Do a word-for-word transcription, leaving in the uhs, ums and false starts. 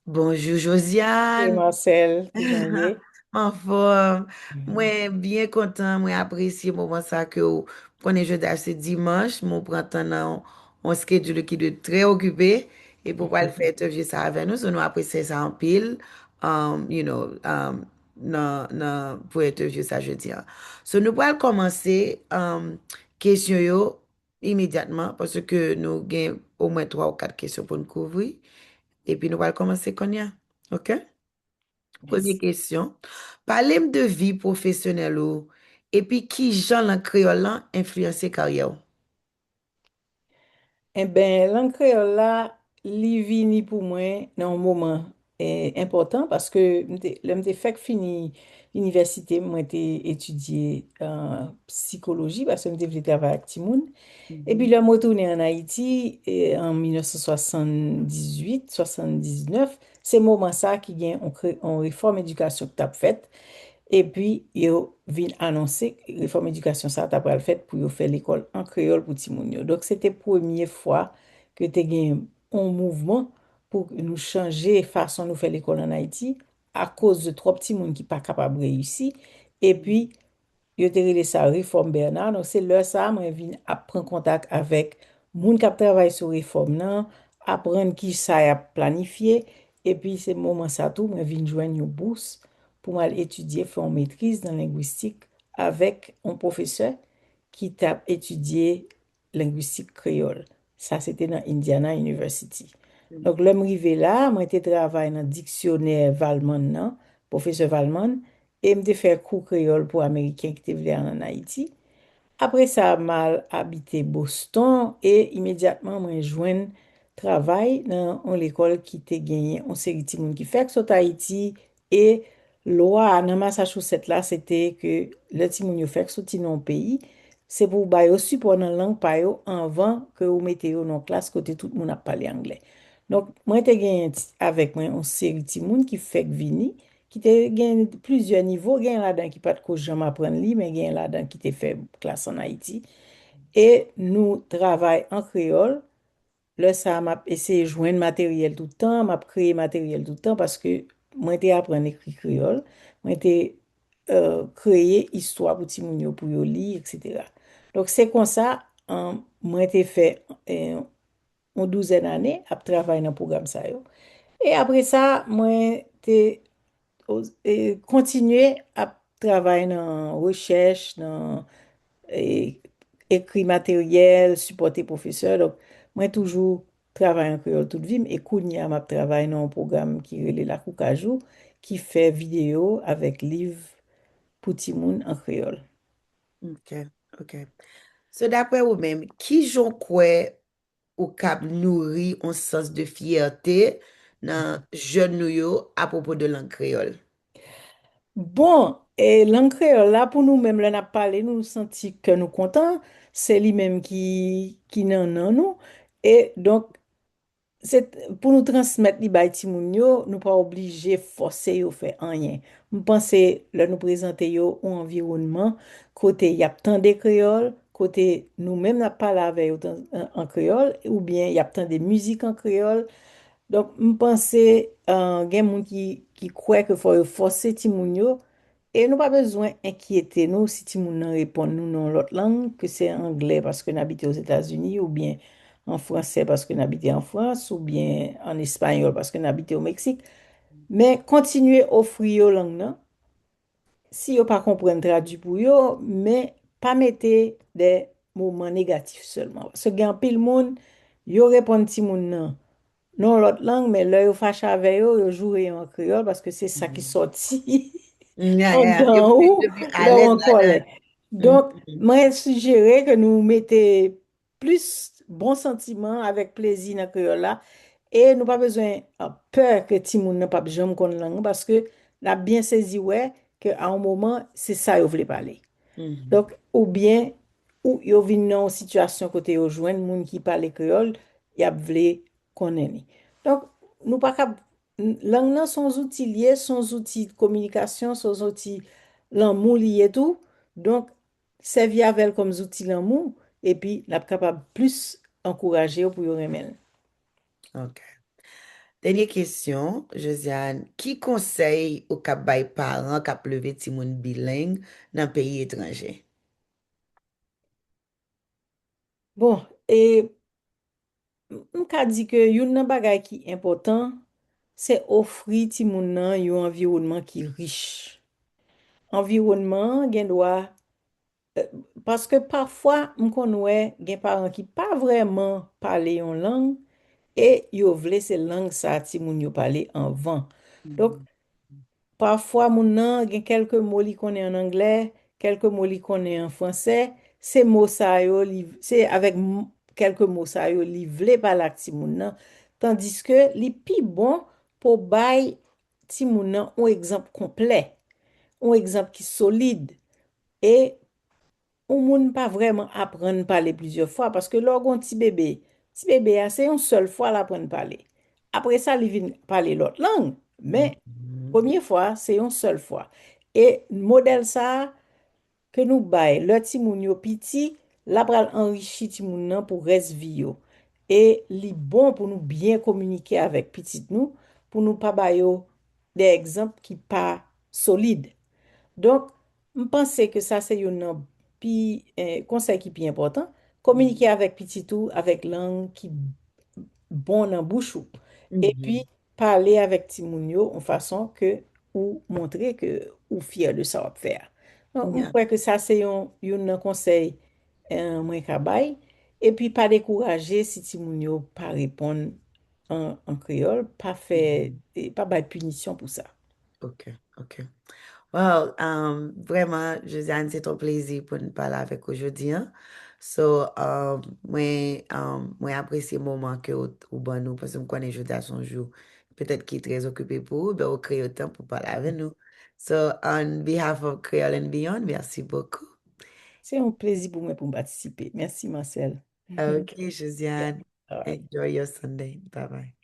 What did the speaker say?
Bonjou Josiane. Marcel, kijan w ye? Anfòm. Mwen byen kontan, mwen apresye moman sa ke w konnen jodi a se dimanch, men w pran tan nan yon schedule ki dwe trè okipe, epi w pral fè entèvyou sa avè nou, so nou apresye sa anpil, um, you know, um, nan, nan, pou entèvyou sa jodi a. So nou pral kòmanse, um, kesyon yo imedyatman, paske nou gen omwen twa ou kat kesyon pou n kouvri, epi nou pral kòmanse kounye a, oke? Premye kesyon, pale m de vi pwofesyonèl ou, epi kijan lang kreyòl lan enfliyanse karyè w? Enben, lang kreyòl la, li vini pou mwen nan yon moman, eh, enpòtan, paske m te, lè m te fèk fini inivèsite, mwen te etidye, eh, sikoloji, paske m te vle travay ak timoun. Epi lè m retounen ann Ayiti, eh, an mil nèf san swasanndizuit, swasanndiznèf, se moman sa ki gen yon kre-, yon refòm edikasyon ki t ap fèt. Epi yo vin anonse refòm edikasyon sa a ta pral fèt pou yo fè lekòl an kreyòl pou timoun yo. Donk, se te premye fwa ke te gen yon mouvman pou nou chanje fason nou fè lekòl ann Ayiti, akoz de twòp timoun ki pa kapab reyisi. Epi, yo te rele sa refòm Bernard. Donk, se lè sa a mwen vin ap pran kontak avèk moun k ap travay sou refòm nan, aprann ki sa y ap planifye. Epi, se moman sa tou, mwen vin jwenn yon bous pou m al etidye, fè yon metriz nan lengwistik avèk yon pwofesè ki t ap etidye lengwistik kreyòl. Sa se te nan Indiana University. Donk, lè m rive la, mwen te travay nan diksyonè Valmont nan, pwofesè Valmont, e m te fè kou kreyòl pou Ameriken ki te vle al ann Ayiti. Apre sa, m al abite Boston e imedyatman mwen jwenn travay nan yon lekòl ki te genyen yon seri timoun ki fèk sot Ayiti e lwa a nan Massachusetts la, se te ke lè timoun yo fèk soti nan yon peyi, se pou w ba yo sipò nan lang pa yo anvan ke ou mete yo nan yon klas kote tout moun ap pale anglè. Donk, mwen te genyen ti, avèk mwen yon seri timoun ki fèk vini, ki te gen plizyè nivo, gen ladan ki pa t ko janm aprann li, men gen ladan ki te fè klas ann Ayiti. E nou travay an kreyòl. Lè sa a, m ap eseye jwenn materyèl tout tan, m ap kreye materyèl tout tan, paske mwen te aprann ekri kreyòl, mwen te, eh, kreye istwa pou timoun yo, pou yo li, etsetera. Donk, se konsa, eh, mwen te fè, eh, yon douzèn ane ap travay nan pwogram sa yo. E apre sa, mwen te o-, e, kontinye ap travay nan rechèch, nan, e, ekri materyèl, sipòte pwofesè. Donk, mwen toujou travay an kreyòl tout vi m, e kounye a, m ap travay nan yon pwogram ki rele Lakou Kajou, ki fè videyo avèk liv pou timoun an kreyòl. Ok, ok. So, daprè ou menm, kijan w kwè ou kab nouri yon sans de fyète nan jèn nou yo apwopo de lang kreyòl? Bon, e lang kreyòl la, pou nou menm, lè n ap pale, nou santi kè nou kontan, se li menm ki, ki nan nan nou. E donk, se t-, pou nou transmèt li bay timoun yo, nou pa oblije fòse yo fè anyen. M panse, lè nou prezante yo yon anviwònman kote y ap tande kreyòl, kote nou menm n ap pale avè yo tan-, an, an kreyòl, oubyen y ap tande mizik an kreyòl. Donk, m panse, eh, gen moun ki, ki kwè ke fò yo fòse timoun yo, e nou pa bezwen enkyete nou si timoun nan reponn nou nan yon lòt lang, ke se anglè paske n abite Ozetazini, oubyen an fransè paske n abite an Frans, oubyen an espayòl paske n abite o Meksik. Men kontinye ofri yo lang nan. Si yo pa konprann, tradui pou yo, men pa mete de moman negatif sèlman. Paske gen anpil moun, yo reponn timoun nan nan yon lòt lang, men lè yo fache avè yo, yo joure yo an kreyòl, paske se sa ki sòti anndan ou, lè w an kòlè. Donk, mwen sijere ke nou mete plis bon santiman avèk plezi nan kreyòl la, e nou pa bezwen, ah, pè ke timoun nan p ap janm konn lang nan, paske n ap byen sezi wè ke a yon moman, se sa yo vle pale. Donk, oubyen, ou, yo vin nan yon sitiyasyon kote yo jwenn moun ki pale kreyòl, y ap vle konnen li. Donk, nou pa kab, lang nan se yon zouti li ye, se yon zouti kominikasyon, se yon zouti lanmou li ye tou. Donk, sèvi avè l kòm zouti lanmou, epi n ap kapab plis ankouraje yo pou yo renmen l. Ok. Dènye kesyon, Josiane, ki konsèy ou kab bay paran k ap leve timoun bileng nan peyi etranje? Bon, e m ka di ke youn nan bagay ki enpòtan, se ofri timoun nan yon anviwònman ki rich. Anviwònman an gen dwa, eh, paske pafwa m konn wè gen paran ki pa vrèman pale yon lang e yo vle se lang sa timoun yo pale anvan. Donk, pafwa moun nan gen kèlke mo li konnen ann anglè, kèlke mo li konnen an fransè, se mo sa yo li, se avèk m- kèlke mo sa yo li vle pale ak timoun nan, tandiske li pi bon pou bay timoun nan yon egzanp konplè, yon egzanp ki solid. E yon moun pa vrèman aprann pale plizyè fwa, paske lè w gen yon ti bebe, ti bebe a se yon sèl fwa l aprann pale. Apre sa, li vin pale lòt lang, men premye fwa, se yon sèl fwa. E modèl sa a, ke nou bay lè timoun yo piti, l ap pral anrichi timoun nan pou rès vi yo. E li bon pou nou byen kominike avèk pitit nou, pou nou pa ba yo de egzanp ki pa solid. Donk, m panse ke sa se youn nan pi, eh, konsèy ki pi enpòtan. Kominike avèk pitit ou avèk lang ki bon nan bouch ou. Epi, pale avèk timoun yo yon fason ke ou montre ke ou fyè de sa w ap fè a. Donk, m kwè ke sa se yon, youn nan konsèy, eh, mwen ka bay. Epi, pa dekouraje si timoun yo pa reponn an, an kreyòl, pa fè, eh, pa bay pinisyon pou sa. Ok, ok. Wow, um, vrèman, Josiane, se yon plezi pou n pale avèk ou jodi a. So, um, mwen, um, mwen apresye moman ke ou, ou ban nou, paske m konnen jodi a se yon jou petèt ki trè okipe pou ou, men ou kreye tan pou pale avè nou. So, on behalf of Creole and Beyond, merci beaucoup. Se yon plezi pou mwen pou m patisipe. Mèsi, Marcel. Ok, Josiane. Enjoy your Sunday. Bye bye.